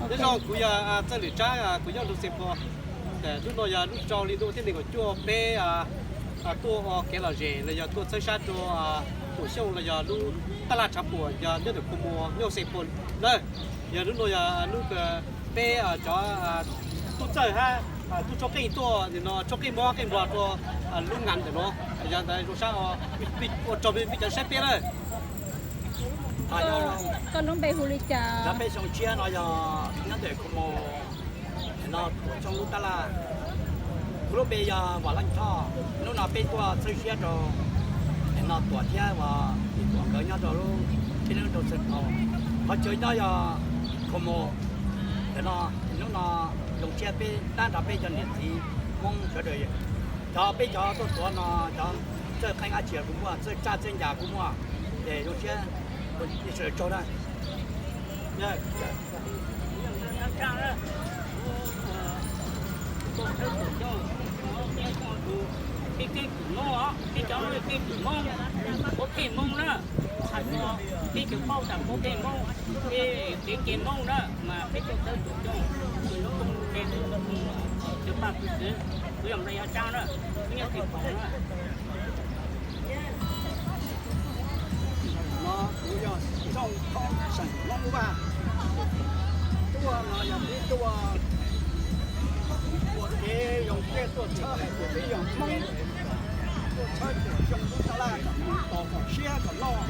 Nyob zoo, kuv yog Txawj Lwm Tsab, kuv nyob Lug Xeem Phos. Hnub no yog lub rau hli ntuj thib nees nkaum cuaj peb tuaj ua kev lom zem los yog tuaj txhawb sab rau Tuam Xyooj los yog lub tab laj tshav puam yog nyob ntawm Khuv Muas nyob Xeem Phos na. Yog hnub no yog hnub peb cov tub txawj hab tub tshuab qeej tuaj nim no tshuab qeej mob qeej nplog rau lub nas ntawm no. Yog ntawd zoo sab ua tsaug peb cov saib peb na. Koj lub npe hu li cas? Cov peb xyoo tshiab no yog nyob ntawm Khuv Muas no Tuam Xyooj lub tab laj. Kuv lub npe yog Vam Leej Thoj. Hnub no peb tuaj txhawb siab rau no Tuam thiab Vam, Tuam nkawd nyob rau lub, peb lub rau Xeem Phos. Qhov chaw nyob yog Khuv Muas. Ntawm no hnub no zoo siab peb tab nrog peb cov niam txiv Hmoob sawv daws, cov peb cov tuaj tuav no, cov txawj qeej dab tsi kuj muaj, txawj tsab txawj ncas kuj muaj, ces zoo siab sawv daws tsaug na. Peb keeb kwm Hmoob, peb cov keeb kwm Hmoob, puab pheej Hmoob na. Peb tsis paub tas puab pheej Hmoob, peb kev Hmoob na mas peb tuaj txhawb Tuam Xyooj, cov paj kwv txwv, kuv yog Npla Yaj Tsab na, kuv nyob Xeem Phos na. No kuv yog Txooj Thoob, xeem Hmoob Vaj. Tuaj no yog peb tuaj ua kev zoo siab tuaj txhawb hais tias peb yog Hmoob, tuaj txhawb Tuam Xyooj lub tab laj kom mus tos kom siab kom loj.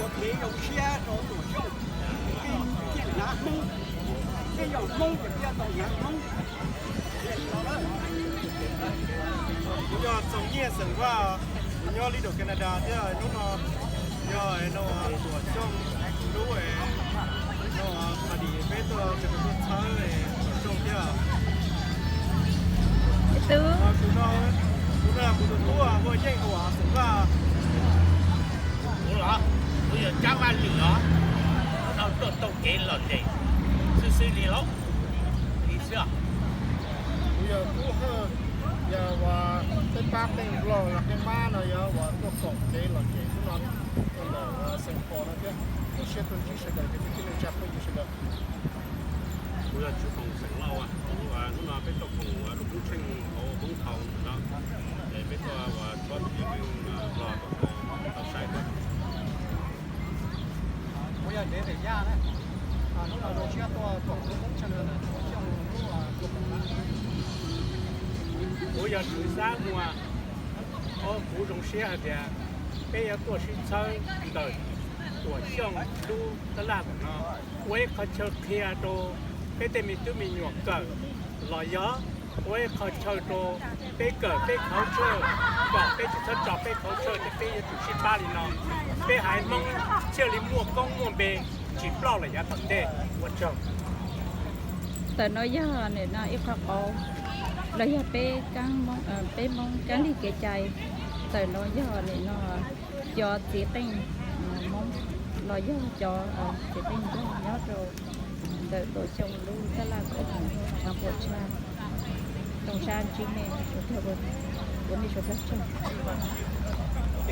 Ua kev zoo siab rau Tuam Xyooj, peb thiaj hnav Hmoob, peb yog Hmoob ces peb yuav tau hnav Hmoob. Kuv yog Txoov Nyiaj xeem Vaj, kuv nyob Little Canada thiab. Hnub no yog no Tuam Xyooj lub no party, peb tuaj txhawb Tuam Xyooj thiab. Tus no, tus no kuv tus tub Huaj Yeej Huam xeem Vaj. Kuv los, kuv yog Tsab Vaj Lwm os. Hnub no tuaj taug kev lom zem xwb xwb li lauj, li xwb. Kuv yog Tub Hawj, yog uas peb pab qeej nplog los qeej mab no yog uas tuaj koom kev lom zem hnub no ntawm Xeem Phos no thiab. Zoo siab tuaj ntsib sawv daws cov kwv tij neej tsa phooj ywg sawv daws. Kuv yog Tswv Foom xeem Lauj, hnub no peb tuaj koom lub koob tsheej hauv Hmoob Thau no, es peb tuaj ua tshuab tus yeej nplog tau saib. Kuv yog Dev Dev Yaj na, hnub no zoo siab tuaj koom lub koob tsheej no, Tuam Xyooj lub koob tsheej. Kuv yog Tswv Xab Muas, kuv zoo siab hais tias peb yuav tuaj sib txhawb ntawm Tuam Xyooj lub tab laj ntawm no, ua ib qho chaw qhia rau peb tej me tub me nyuam kawm, los yog ua ib qho chaw rau peb kawm peb khauv tsawj, kom peb tsis txhob tso peb khauv tsawj ces peb yuav tsum sib pab li no, peb haiv Hmoob thiaj li muaj koob muaj npe, tsis ploj lawm yav tom ntej. Ua tsaug. Ntawm no yog nim no ib qho qauv los yog peb, peb Hmoob kaab lig kev cai. Ntawm no yog nim no cov txiv qeej Hmoob los yog cov txiv qeej Nplog nyob rau ntawm Tuam Xyooj lub tab laj kom tshav puam tshaj. Zoo sab ntsib nej suav dlawg, ua nej suav dlawg tsaug.